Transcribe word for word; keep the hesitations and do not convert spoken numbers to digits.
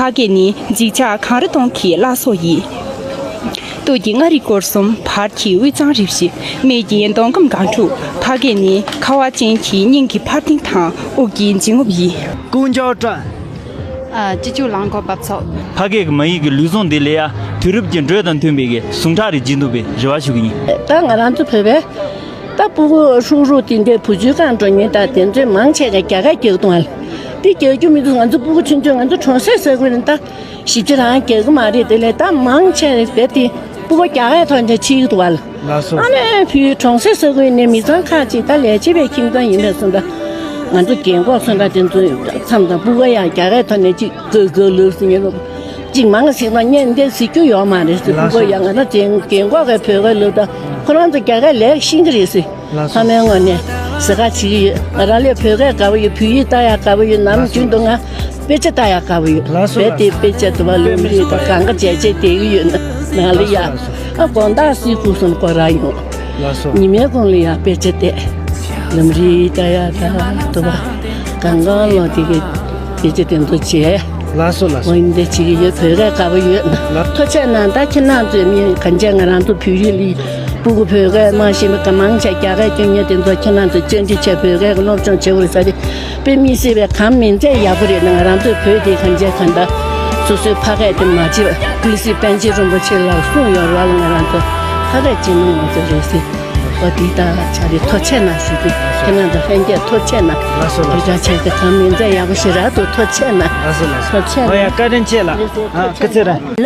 ཕ་སྐད་ནི་འཇིགས་ཆགས་གངས་རི་སྟོང་གི་བླ་སྲོག་ཡིན། སྟོད་ཀྱི་མངའ་རིས་སྐོར་གསུམ། བར་གྱི་དབུས་གཙང་རུ་བཞི། སྨད་ཀྱི་མདོ་ཁམས་སྒང་དྲུག། ཕ་སྐད་ནི་ཁ་བ་ཅན་གྱི་སྙིང་གི་འཕར་ལྡིང་དང་དབུགས་ཀྱི་འབྱིན་རྔུབ་ཡིན། ཀུན་ཀྱང་སྤྲ། ཨ། སྤྱི་སྤྱོད་རླངས་འཁོར་འབབ་ཚོགས། ཕ་སྐད་ཀྱི་མ་ཡིག་གི་ལུས་ཟུངས་འདི་ལ་ཡ་དུས་རབས་ཀྱི་འགྲོས་དང་མཐུན་པའི་གི་ཟུངས་ཁྲག་རེ་སྦྱིན་འདུག་པའི་རེ་བ་ཞུ་གི་ཡིན། ད་ང་རང་ཚོ་བོད་པའི་ད་སྤུ་གུ་ཧྲུག་ཧྲུག་དེ་འདྲའི་བུ་བཅོལ་ཁང་འགྲོ་མཁན་ད་དེ་ཚོས་མང་ཆེ་ག་རྒྱ་སྐད་རྒྱག་གི་འདུག་ཨ། དེ་རྒྱག་རྒྱུ་མི་འདུག་ང་ཚོ་སྤུ་གུ་ཆུང་ཆུང་ང་ཚོ་གྲོང་གསེབ་ས་ཁུལ་ནས་ད་ཞིབ་ཆ་རང་རྒྱག་གི་མ་རེད། དེ་ལས་ད་མང་ཆེ་རེད་དེ་སྤུ་གུ་རྒྱ་སྐད་ཐོག་ནས་ཁྲིད་ཀྱི་འདུག་ཨ། ལགས་སོ། ཨ་ནི་བུ་གྲོང་གསེབ་ས་ཁུལ་ནས་མི་ཚང་ཁག་ཅིག་ད་ལས་བྱེད་པའི་ཁྱིམ་ཚང་ཡིན་པས་སོང་ད་ང་ཚོ་རྒན་གོག་སོང་ད་དེ་ཚོ་མཚམས་དང་སྤུ་གུ་ཡང་རྒྱ་སྐད་ཐོག་ནས་ཅིག་གོ་གོ་ལོས་ཟིན་ཡོད། གཅིག་མང་ཟིག་ན་ཉན་འདི་ཟིག་རྒྱུ་ཡོད་མ་རེད་ཟེར། ལགས་སོ། སྤུ་གུ་ཡང་ང་ན་ཅན་རྒན་གོག་གི་བོད་སྐད་ལབ་ད་ཁོ་རང་ཚོ་རྒྱ་སྐད་ལས་ཤེས་ཀྱི་རེད་ཟེར། ལགས་སོ། ཕ་མའི་ངོས་ནས་ཟེར་ག་བྱེད་ཀྱི་ཡོད། ང་རང་ལས་བོད་སྐད་དགའ་པོ་ཡོད། བོད་ཡིག་ལྟ་ཡག་དགའ་པོ་ཡོད། ནམ་རྒྱུན་དུ་ང་དཔེ་ཆ་ལྟ་ཡག་དགའ་པོ་ཡོད། ལགས་སོ། བོད་དེ་དཔེ་ཆ་དུ་བ་ལུམ་རིག་དང་གང་ག་བྱས་བྱས་བསྡད་ཀྱི་ཡོད་ན་ང་ལ་ཡ། ལགས་སོ། ཨ་དགོང་དག་སི་ཁུག་སོང་སྐོར་ར་ཡོང་། ལགས་སོ། ཉི་མའི་གུང་ལ་ཡང་དཔེ་ཆ་བལྟས། ལམ་རིམ་ལྟ་ཡག་ད་དུ་བ་གང་གང་ལོ་དེ་གི་དཔེ་ཆ་དེ་ཚོ་བྱས། ལགས་སོ་ལགས་སོ། འོ་འདི་བྱེད་ཀྱི་ཡོད། བོད་སྐད་དགའ་པོ་ཡོད། ལགས། ཐུགས་རྗེ་གནང་། ད་ཁྱེད་རང་ཚོས་མི་གང་བྱས་ང་རང་ཚོ་བོད་རིགས་ལ་སྤུ་གུ་བོད་སྐད་མ་ཤེས་པའི་ག་མང་ཆེ་རྒྱ་སྐད་སྐྱོན་མཁན་དེ་ཚོ་ཁྱེད་རང་ཚོས་བཅར་འདྲི་བྱས་བོད་སྐད་ཀྱི་སློབ་སྦྱོང་བྱེད་དགོས་རེད་ཟེར་ཏེ། དཔེ་མི་སྲིད་པའི་གང་མིན་ཚད་ཡག་པོ་རེད། ང་རང་ཚོའི་བོད་དེ་གང་བྱས་གང་ལྟར་སོ་སོའི་ཕ་སྐད་དེ་མ་བརྗེད་པ། དམིགས་བསལ་པཎ་ཆེན་རིན་པོ་ཆེ་ལགས་གསུངས་ཡོད་རེད་བ། ང་རང་ཚོ་ཕ་སྐད་བརྗེད་ན་ང་ཚོ་རེད་ཟེར། འོ་དེ་ལྟར་བྱ་རེད། ཐུགས་རྗེ་གནང་ཞུ་རྒྱུ། ཁྱེད་རང་ཚོ་ལྷན་རྒྱས་ཐུགས་རྗེ་གནང་། ལགས་སོ་ལགས་སོ། དེ་འདྲ་བྱས་ཏེ་གང་མིན་ཚད་ཡག་པོ་ཞེ་དྲག་འདུག་ཐུགས་རྗེ་གནང་། ལགས་སོ་ལགས་སོ། ཐུགས་རྗེ་གནང་། ཨོ་ཡ། བཀའ་དྲིན་ཆེ་ལགས། ཨ་སྐུ་ཚེ་རིང་།